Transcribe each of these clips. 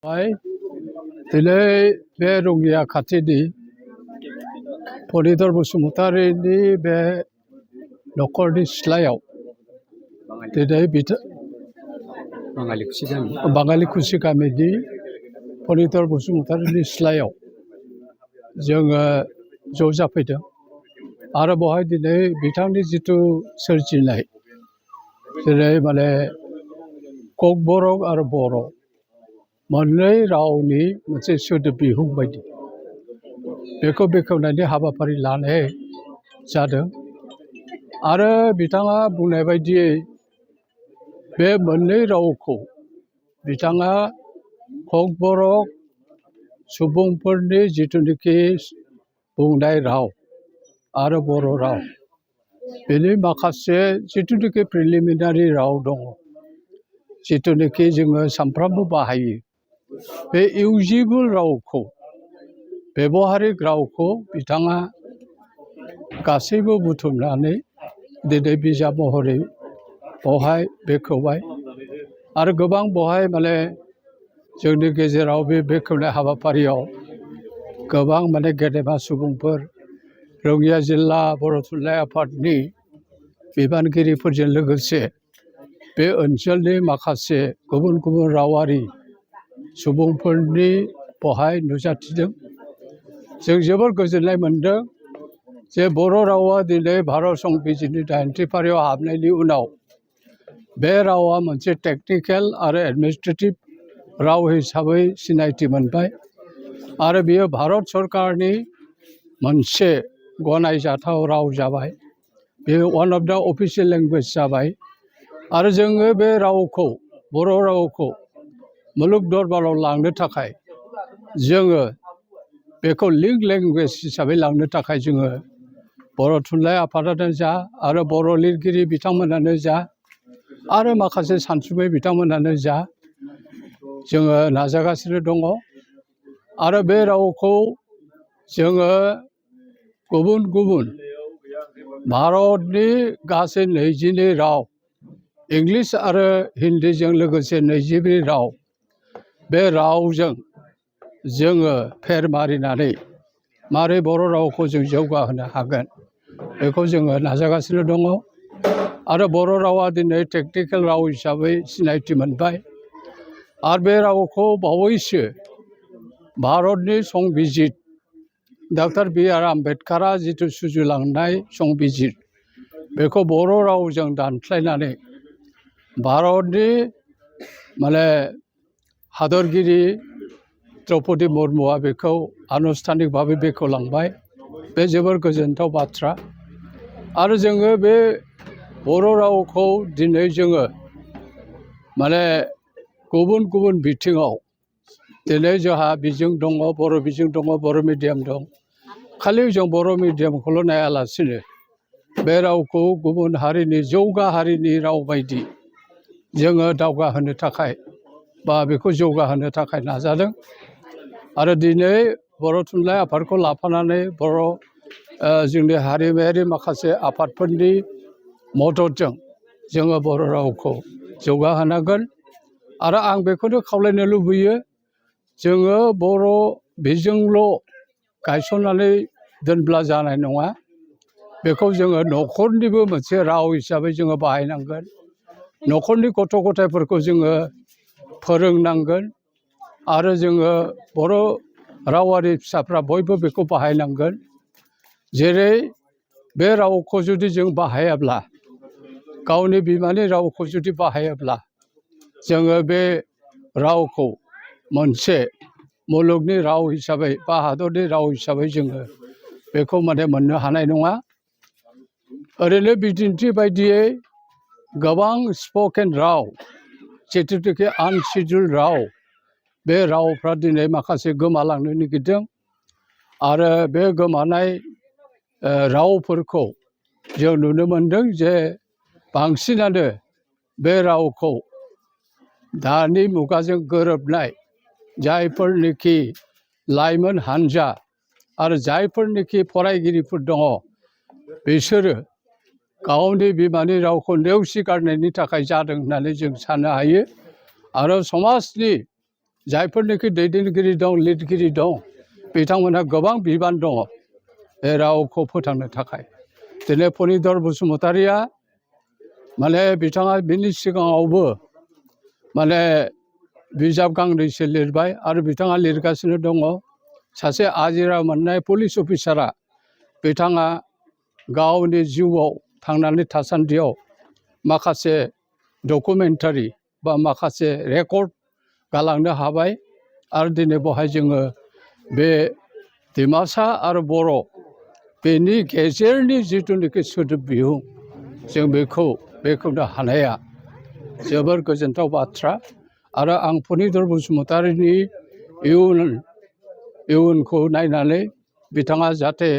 दिनै बे रङिया खाथिनि फरिधर बसुमतारीनि बे नखरनि सिथ्लायाव दिनै बाङालिकुसि गामिनि फरिधर बसुमतारीनि सिथ्लायाव जोङो ज' जाफैदों आरो बेवहाय दिनै बिथांनि जिथु सोरजिनाय जेरै ककबरक आरो बर' मोननै रावनि मोनसे सोदोब बिहुं बायदि बेखौ बेखेवनायनि हाबाफारि लानाय जादों आरो बिथाङा बुंनाय बायदियै बे मोननै रावखौ बिथाङा ककबरक सुबुंफोरनि जिथुनिखि बुंनाय राव आरो बर' राव बेनि माखासे जिथुनिखि प्रिलिमिनारि राव दङ जिथुनिखि जोङो सानफ्रामबो बाहायो बे इउजिबोल रावखौ बेबहारिक रावखौ बिथाङा गासैबो बुथुमनानै दिनै बिजाब महरै बेवहाय बेखेवबाय आरो गोबां बेवहाय जोंनि गेजेराव बे बेखेवनाय हाबाफारियाव गोबां गेदेमा सुबुंफोर रङिया जिल्ला बर' थुनलाइ आफादनि बिबानगिरिफोरजों लोगोसे बे ओनसोलनि माखासे गुबुन गुबुन रावारि सुबुंफोरनि बेवहाय नुजाथिदों जों जोबोर गोजोननाय मोनदों जे बर' रावा दिनै भारत संबिजिरनि 80थि फारियाव हाबनायनि उनाव बे रावा मोनसे टेक्निकेल आरो एडमिनिस्ट्रेटिभ राव हिसाबै सिनायथि मोनबाय आरो बियो भारत सरकारनि मोनसे गनायजाथाव राव जाबाय बेयो one of the official language जाबाय आरो जोङो बे रावखौ बर' रावखौ मुलुग दरबाराव लांनो थाखाय जोङो बेखौ लिंक लेंगुवेज हिसाबै लांनो थाखाय जोङो बर' थुनलाइ आफादानो जा आरो बर' लिरगिरि बिथांमोनानो जा आरो माखासे सानसुमै बिथांमोनानो जा जोङो नाजागासिनो दङ आरो बे रावखौ जोङो गुबुन गुबुन भारतनि गासै 22 राव इंलिस आरो हिन्दीजों लोगोसे 22 राव बे रावजों जोङो फेर मारिनानै मारै बर' रावखौ जों जौगाहोनो हागोन बेखौ जोङो नाजागासिनो दङ आरो बर' रावा दिनै टेक्निकेल राव हिसाबै सिनायथि मोनबाय आरो बे रावखौ बावैसो भारतनि संबिजिर डक्टर बि.आर. आम्बेडकारा जिथु सुजुलांनाय संबिजिर बेखौ बर' रावजों दानस्लायनानै भारतनि हादरगिरि द्रौपदी मुर्मुआ बेखौ आनुষ্ঠাनिक भाबै बेखेवलांबाय बे जोबोर गोजोनथाव बाथ्रा आरो जोङो बे बर' रावखौ दिनै जोङो गुबुन गुबुन बिथिङाव दिनै जोंहा बिजों दङ बर' बिजों दङ बर' मिडियाम दं खालि जों बर' मिडियामखौल' नायालासिनो बे रावखौ गुबुन हारिनि जौगा हारिनि राव बायदि जोङो दावगाहोनो थाखाय बा बेखौ जौगाहोनो थाखाय नाजादों आरो दिनै बर' थुनलाइ आफादखौ लाफानानै जोंनि हारिमायारि माखासे आफादफोरनि मददजों जोङो बर' रावखौ जौगाहोनांगोन आरो आं बेखौनो खावलायनो लुबैयो जोङो बर' बिजोंल' गायसननानै दोनब्ला जानाय नङा बेखौ जोङो न'खरनिबो मोनसे राव हिसाबै जोङो बाहायनांगोन न'खरनि गथ' गथायफोरखौ जोङो फोरोंनांगोन आरो जोङो बर' रावारि फिसाफ्रा बयबो बेखौ बाहायनांगोन जेरै बे रावखौ जुदि जों बाहायाब्ला गावनि बिमानि रावखौ जुदि बाहायाब्ला जोङो बे रावखौ मोनसे मुलुगनि राव हिसाबै बा हादरनि राव हिसाबै जोङो बेखौ मोननो हानाय नङा ओरैनो बिदिन्थि बायदियै गोबां स्पकेन राव जिथुनाखि आनसिडुल राव बे रावफ्रा दिनै माखासे गोमालांनो नागिरदों आरो बे गोमानाय रावफोरखौ जों नुनो मोनदों जे बांसिनानो बे रावखौ दानि मुगाजों गोरोबनाय जायफोरनिखि लाइमोन हान्जा आरो जायफोरनिखि फरायगिरिफोर दङ बिसोरो गावनि बिमानि रावखौ नेवसिगारनायनि थाखाय जादों होननानै जों साननो हायो आरो समाजनि जायफोरनिखि दैदेनगिरि दं लिरगिरि दं बिथांमोनहा गोबां बिबान दङ बे रावखौ फोथांनो थाखाय दिनै फणिधर बसुमतारिया माने बिथाङा बिनि सिगाङावबो माने बिजाब गांनैसो लिरबाय आरो बिथाङा लिरगासिनो दङ सासे आजिरा मोननाय पुलिस अफिसारा बिथाङा गावनि जिउआव थांनानै थासान्दियाव माखासे डकुमेन्टारि बा माखासे रेकर्ड गालांनो हाबाय आरो दिनै बेवहाय जोङो बे डिमासा आरो बर' बेनि गेजेरनि जिथुनाखि सोदोब बिहुं जों बेखौ बेखेवनो हानाया जोबोर गोजोनथाव बाथ्रा आरो आं फणिधर बसुमतारिनि इयुनखौ नायनानै बिथाङा जाहाथे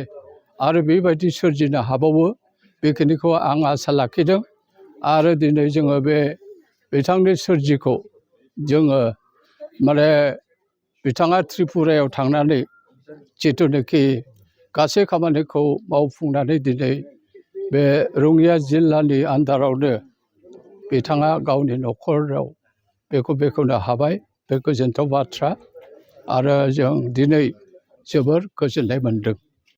आरो बेबायदि सोरजिनो हाबावो बेखिनिखौ आं आसा लाखिदों आरो दिनै जोङो बे बिथांनि सोरजिखौ जोङो माने बिथाङा त्रिपुरायाव थांनानै जिथुनाखि गासै खामानिखौ मावफुंनानै दिनै बे रङिया जिल्लानि आन्दारावनो बिथाङा गावनि न'खराव बेखौ बेखेवनो हाबाय बे गोजोनथाव बाथ्रा आरो जों दिनै जोबोर गोजोननाय मोनदों।